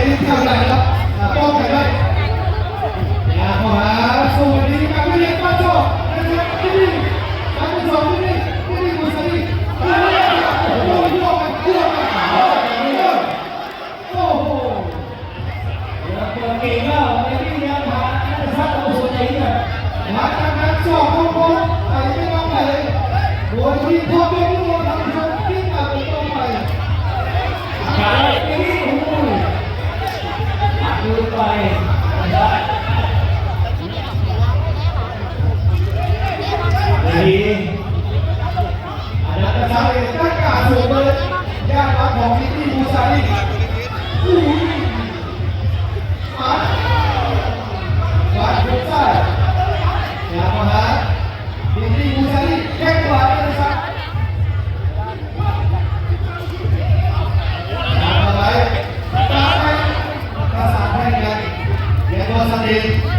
ເທົ່າໃດເນາະ ປ້ອງກັນໄວ້ ຢ່າເຂົ້າຫາ ສົ່ງໄປທີ່ການເວລາ ປາຊອກ ປາຊອກ ທີ່ນີ້ ປາຊອກ ທີ່ນີ້ ທີ່ນີ້ ບຸສາລີ ໂອ້ໂຫ ໂອ້ໂຫ ໂອ້ໂຫ ເປີດເກມແລ້ວ ແຕ່ທີ່ຍັງຫາ ນັກສັດ ບໍ່ສົນໃຈເລື່ອງ ຫາການສອກຂອງພວກໄປໄປຕໍ່ໄປ ໂດຍທີ່ພໍ່ແມ່ຜູ້ປກຄອງ ທ່ານຜູ້ຊົມ ຕິດຕາມໄປຕໍ່ໄປ ໄປ ໄປ ໄປ ອັນນັ້ນກະຊາເອງຕັ້ງກາດສວນເລີຍ ຍາດຮັກຂອງພິຕີບູຊາລີ ອຸ້ຍ ປັດ ປັດຫົວໃສ່ ຍາດມາຫາ ພິຕີບູຊາລີ ແຂ້ງຂວາເລີຍຊະ ຍາດມາໄປ ຕາມໄປ ປະສານແຂ່ງກັນ ແລະກໍສະເຕນ